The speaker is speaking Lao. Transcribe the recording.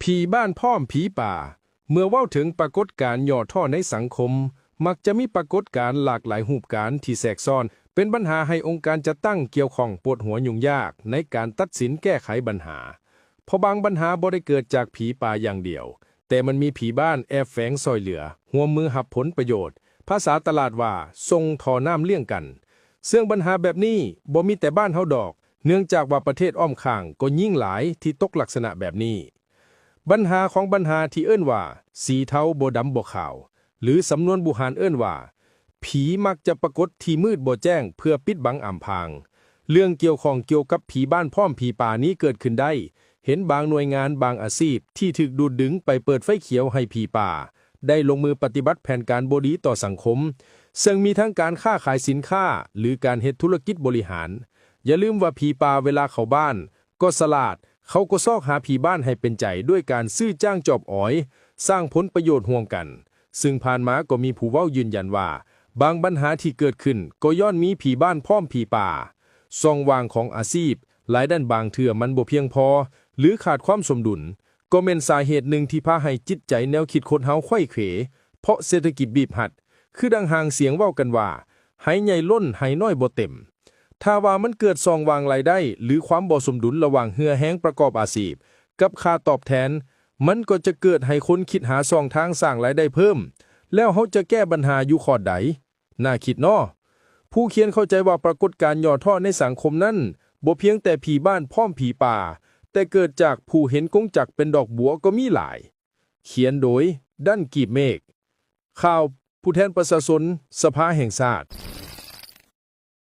ຜີບ້ານພ້ອມຜີປ່າ. ເມື່ອເວົ້າເຖິງປາກົດການຫຍໍ້ທໍ້ໃນສັງຄົມ, ມັກຈະມີປາກົດການຫຼາກຫຼາຍຮູບການທີ່ແຊກຊ້ອນ ເປັນບັນຫາໃຫ້ອົງການຈັດຕັ້ງກ່ຽວຂ້ອງປວດຫົວຫຍຸ້ງຍາກໃນການຕັດສິນແກ້ໄຂບັນຫາ. ເພາະບາງບັນຫາບໍ່ໄດ້ເກີດຈາກຜີປ່າຢ່າງດຽວ, ແຕ່ມັນມີຜີບ້ານແອບແຝງຊ່ອຍເຫຼືອ, ຮ່ວມມືຮັບຜົນປະໂຫຍດ, ພາສາຕະຫຼາດວ່າສົ່ງທໍ່ນ້ຳລ້ຽງກັນ. ເຊິ່ງບັນຫາແບບນີ້ບໍ່ມີແຕ່ບ້ານເຮົາດອກ, ເນື່ອງຈາກວ່າປະເທດອ້ອມຂ້າງກໍຍິ່ງຫຼາຍທີ່ຕົກລັກສະນະແບບນີ້. ບັນຫາຂອງບັນຫາທີ່ເອີ້ນວ່າ ສີເທົາບໍ່ດຳບໍ່ຂາວ ຫຼື ສຳນວນບູຮານເອີ້ນວ່າ ຜີມັກຈະປາກົດທີ່ມືດບໍ່ແຈ້ງເພື່ອປິດບັງອຳພາງ. ເລື່ອງກ່ຽວຂ້ອງກ່ຽວກັບຜີບ້ານພ້ອມຜີປ່ານີ້ເກີດຂຶ້ນໄດ້ ເຫັນບາງໜ່ວຍງານ, ບາງອາຊີບທີ່ຖືກດູດດຶງໄປເປີດໄຟຂຽວໃຫ້ຜີປ່າ ໄດ້ລົງມືປະຕິບັດແຜນການບໍ່ດີຕໍ່ສັງຄົມ, ເຊິ່ງມີທັງການຄ້າຂາຍສິນຄ້າ ຫຼື ການເຮັດທຸລະກິດບໍລິຫານ. ຢ່າລືມວ່າຜີປ່າເວລາເຂົ້າບ້ານກໍສະຫຼາດ, ເຂົາກໍຊອກຫາຜີບ້ານໃຫ້ເປັນໃຈດ້ວຍການຊື້ຈ້າງຈອບອອຍ, ສ້າງຜົນປະໂຫຍດຮ່ວມກັນ. ເຊິ່ງຜ່ານມາກໍມີຜູ້ເວົ້າຢືນຢັນວ່າ ບາງບັນຫາທີ່ເກີດຂຶ້ນກໍຍ້ອນມີຜີບ້ານພ້ອມຜີປ່າ. ຊ່ອງວ່າງຂອງອາຊີບ, ລາຍໄດ້ບາງເທື່ອມັນບໍ່ພຽງພໍ ຫຼື ຂາດຄວາມສົມດຸນ, ກໍແມ່ນສາເຫດໜຶ່ງທີ່ພາໃຫ້ຈິດໃຈແນວຄິດຄົນເຮົາໄຂວ້ເຂວ, ເພາະເສດຖະກິດບີບຮັດ, ຄືດັ່ງຫາງສຽງເວົ້າກັນວ່າ ໄຫໃຫຍ່ລົ້ນ ໄຫນ້ອຍບໍ່ເຕັມ. ຖ້າວ່າມັນເກີດຊ່ອງວ່າງລາຍໄດ້ ຫຼື ຄວາມບໍ່ສົມດຸນລະຫວ່າງເຫື່ອແຮງປະກອບອາຊີບກັບຄ່າຕອບແທນ, ມັນກໍຈະເກີດໃຫ້ຄົນຄິດຫາຊ່ອງທາງສ້າງລາຍໄດ້ເພີ່ມ. ແລ້ວເຮົາຈະແກ້ບັນຫາຢູ່ຂອດໃດ? ໜ້າຄິດເນາະ. ຜູ້ຂຽນເຂົ້າໃຈວ່າປາກົດການຫຍໍ້ທໍ້ໃນສັງຄົມນັ້ນ ບໍ່ພຽງແຕ່ຜີບ້ານພ້ອມຜີປ່າ, ແຕ່ເກີດຈາກຜູ້ເຫັນກົງຈັກເປັນດອກບົວກໍມີຫຼາຍ. ຂຽນໂດຍ ດັນ ກີບເມກ. ຂ່າວ ຜູ້ແທນປະຊາຊົນ ສະພາແຫ່ງຊາດ.